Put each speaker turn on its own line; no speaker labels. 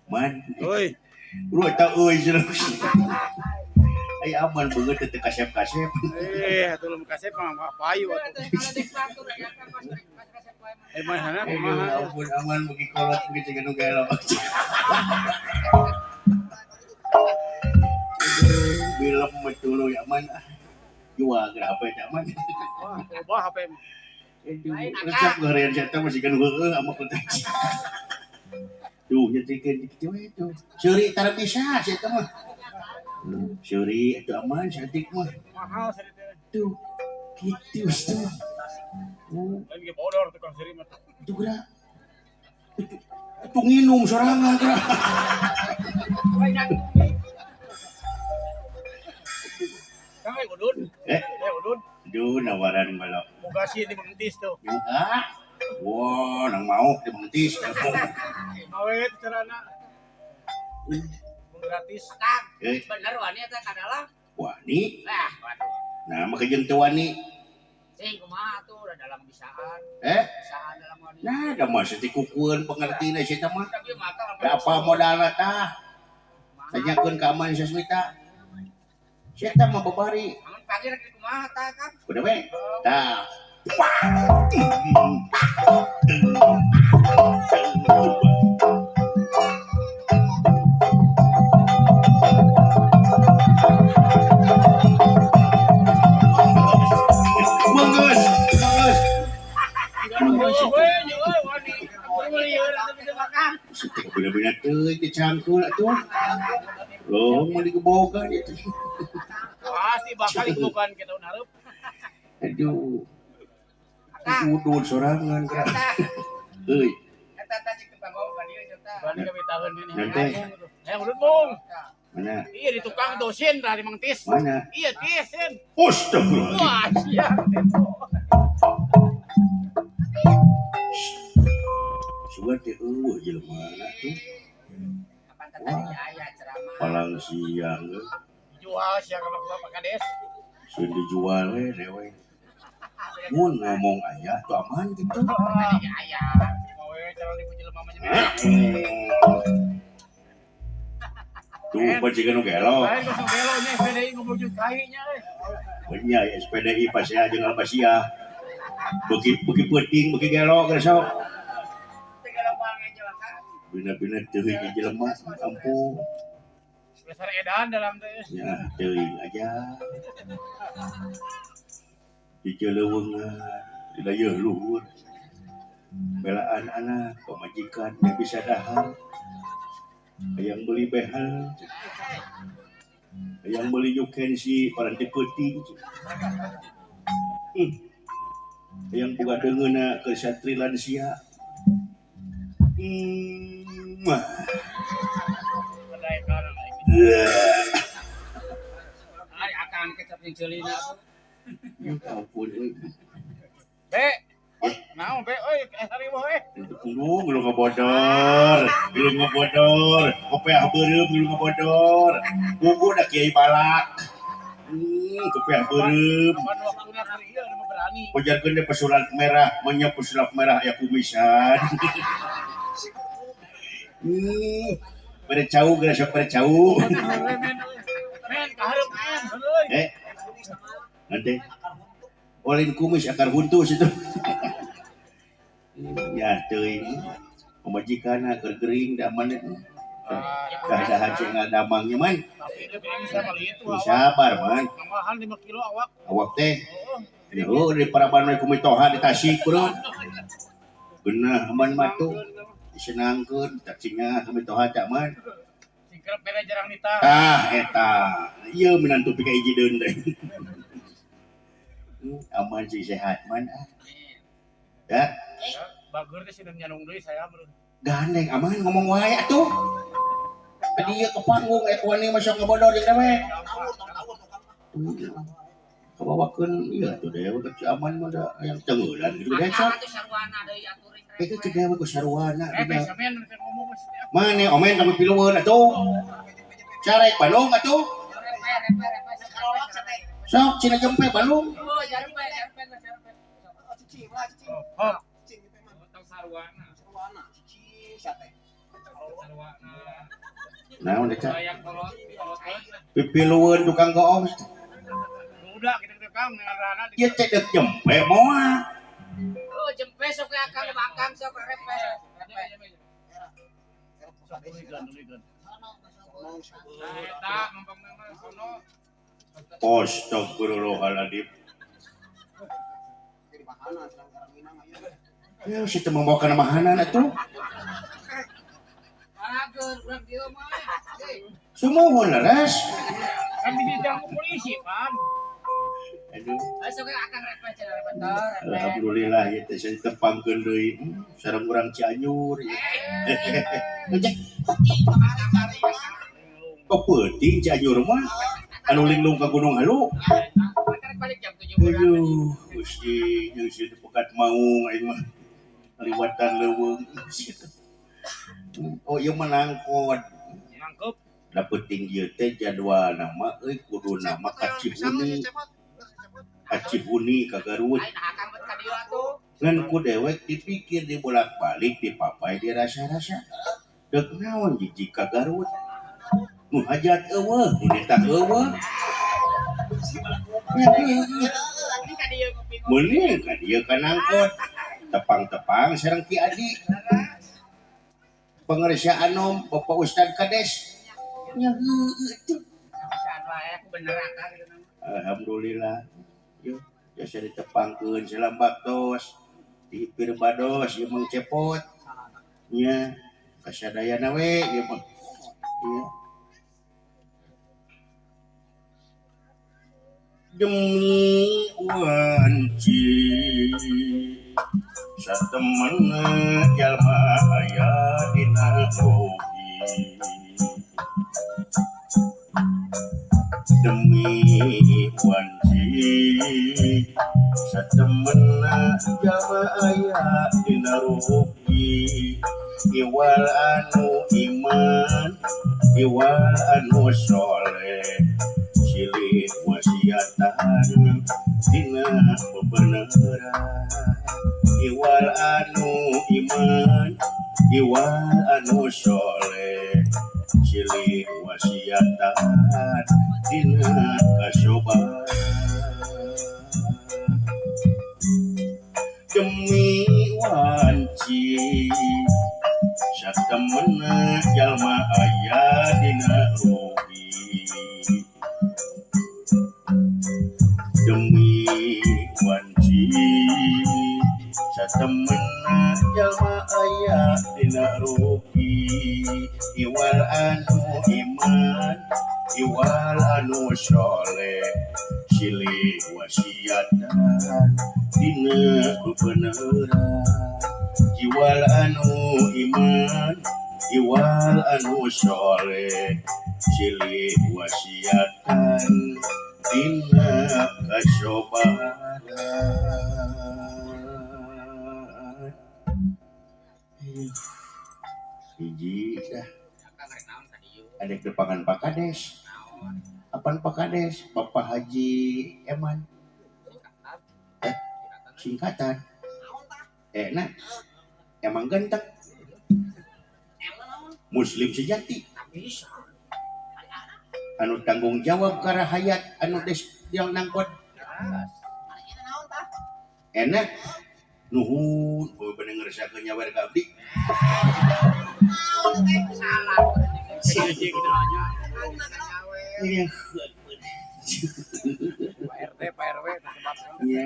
Man.
Oi.
Lu eta euy cenah. Ai aman beungeut teh kasep-kasep.
Eh, atuh lamun kasep mah payu atuh. Eh, mana
Aduh,
kumaha?
ampun aman bagi kolot bagi ciga nu gelo. Aduh, bilem betul ya aman. Jual ge HP teh aman.
Wah, loba HP mah.
Aduh, resep ngeureun sia teh masih kan heueuh ama teh. Tuh nyetrikeun kitu we tuh. Seuri tara bisa sia teh mah. Seuri atuh aman saeutik mah.
Mahal seuri teh.
Tuh. Kitu tuh.
Lain ge bodor tukang seuri mah.
Tuh geura. Tuh nginum sorangan geura.
Kang eh udun.
Eh,
Eh udun.
aduh nawaran balok.
Boga sieun di Mentis tuh.
Ah. Wah, nang mau di Mentis.
Awet carana. Gratis.
Kang,
Eh,
bener wani eta kadalah.
wani.
Lah, waduh.
Nah, mah jeung teu wani.
Sing kumaha tuh udah dalam bisaan,
Eh,
bisaan dalam wani.
nah da mah satikukueun pangartina sia teh mah.
Tapi maka
Da apa modalna tah? Tanyakeun ka Aman Sasmita. Sia teh mah babari.
Amun panggil rek kumaha tah Kang?
Udah we. Tah. Bagus, bagus. Bener-bener teuing dicangkul atuh. Loh, mau digebogan itu.
Pasti bakal digebukan kita hareup.
Aduh,
Kang,
udud sorangan geura.
eta
Euy,
eta tah cik tukang ngomong ka dieu eta.
Wani kami tahun ini.
Nanti.
Eh udun bung.
Mana?
Iya di tukang dosin tah di Mengtis.
Mana?
Iya tisin.
Astagfirullahaladzim.
Wah, sia.
Sugan teh eueuh jelema tuh.
Kapan teh tadi aya ceramah.
Palang siang euy.
Jual sia ka Pak Kades.
Sieun dijual we dewe. Mun ngomong aya tuh aman gitu.
Tadi aya.
Mau we cara nipu jelema mah nya.
Tuh pacikan nu gelo.
Lain kosong gelo nya SPDI ngobrol jeung kai nya euy.
Nya SPDI pasea jeung Albasia. Beuki beuki peuting beuki gelo geus sok.
Teu gelo moal ngejo Kang.
Bina-bina teuing jelema ampun.
Besar edan dalam teh.
Ya teuing aja. Di Celeuweungan, di dayeuh luhur. Belaan anak, pamajikan nya bisa dahar. Hayang beuli behel. Hayang beuli Jukensi paranti peuting. Hayang boga deungeunna keur satri lansia. Mah.
Kedai kana aing.
Ari akang kecap jeung ceulina.
Ya ampun euy.
Be. Naon be euy, hari mah eh.
Aduh, ngeluh ngebodor, ngeluh ngebodor, kopiah beureum ngeluh ngebodor. Bubu da Kiai Balak. Kopiah beureum.
Kapan waktuna keur ieu mah berani.
Ujarkeun deui pesulap merah, menya pesulap merah aya kumisan. Bere cau geura sok bere cau.
Men, men kahareup men, euy.
Eh. Nanti olin kumis akar huntu situ. Ya teuing. Pamajikanna keur gering da aman Dah dah cing ngadamangnya man.
Tapi dia bisa kali itu awak.
Sabar man.
Tambahan 5 kilo awak.
Awak teh.
Heeh.
Yo di paraban we kumitoha di Tasik bro. Geunah aman mah tuh. Disenangkeun tak cingah kumitoha cak man.
Singkrep bere jarang nita.
Tah eta. Ieu minantu pika hiji deun teh. Aman sih sehat man. Ya,
Bager teh sieun nyanung deui saya meureun.
Gandeng aman ngomong wae atuh. Tadi ieu ke panggung eh wani masuk ngebodor jeung dewek. Kabawakeun ieu atuh dewe ke aman mah da hayang tengeulan gitu deh sok.
Akang atuh sarwana deui aturin.
Itu ke dewe ku sarwana.
Eh, bisa men ngomong mah sih.
Mana omen kami pilueun atuh. Carek Bandung atuh.
Repe repe repe sekarang
Sok cina jempe Bandung.
Oh, jarempe jarempe jarempe.
Hop. Sarwana.
Sarwana cicing sia teh.
Sarwana.
Naon teh, Cak?
Layang kolot, kolot.
Pipilueun tukang goong.
Udah kita kita kang ngarana di
Ieu teh deuk jempe moal.
Oh, jempe sok ya akang akang sok repe. Repe.
Nah, eta numpang mah sono.
Astagfirullahaladzim.
Jadi bahanan sedang karantina mah ieu.
Ya, si teu membawa kana mahanan atuh.
Parageun urang dieu mah. Eh,
Sumuhun leres.
Kan disidang ku polisi, Pan.
Aduh,
ayo sok ya akang repe cenah repe teh, repe.
alhamdulillah ieu teh saya tepangkeun deui. Sareng urang Cianjur ieu. Cek, kok peuting Cianjur mah anu linglung ka Gunung Halu.
Tarik balik jam 7 urang.
Aduh, Gusti, jeung si teu pekat maung aing mah. Liwatan leuweung. Oh, ieu mah nangkot.
Nangkep.
Da peuting ieu teh jadwalna mah euy kuduna mah ka Cihuni, ka Cihuni ka Garut.
Ayo nah akang bet ka dieu atuh.
Ngan ku dewek dipikir dibolak-balik dipapai dirasa-rasa. Deuk naon jijik ka Garut. Nu hajat eueuh, nu nitah eueuh. Ya,
Ini ka dieu ngopi-ngopi.
meuning ka dieu ka nangkot. Tepang-tepang sareng Ki Adi. Pangersa Anom, Bapak Ustad Kades. Nya heueuh tuh.
Pisan wae aku bener akang gitu nama.
Alhamdulillah. Yo, jasa ditepangkeun salambaktos. Dihipir bados ieu Mang Cepot. Nya kasadayana we ieu mah. Nya. Demi wanci satemena jalma aya dina rugi demi wanci satemena jalma aya dina rugi iwal anu iman iwal anu soleh silih wasiatan dina bebeneran iwal anu iman iwal anu soleh silih wasiatan dina kasobaran demi wanci satemena jalma aya dina rugi demi wanci satemena jalma aya dina rugi iwal anu iman iwal anu soleh silih wasiatan dina bebeneran iwal anu iman iwal anu soleh silih wasiatan dina kasobaran. Hiji dah
Akang rek naon ka dieu.
ada depangan Pak Kades.
Naon?
Apaan Pak Kades? Bapak Haji Eman.
Singkatan.
Eh?
Singkatan.
Singkatan. Nah, emang ganteng. Muslim sejati.
Tak bisa.
Anu tanggung jawab ka rahayat anu des yang nangkot. Enak. Nuhun, oh bener ngeresakeun nyawer ka abdi.
Salah.
Hiji gitu nanya.
Iya.
Pak RT, Pak RW, sebab
Iya.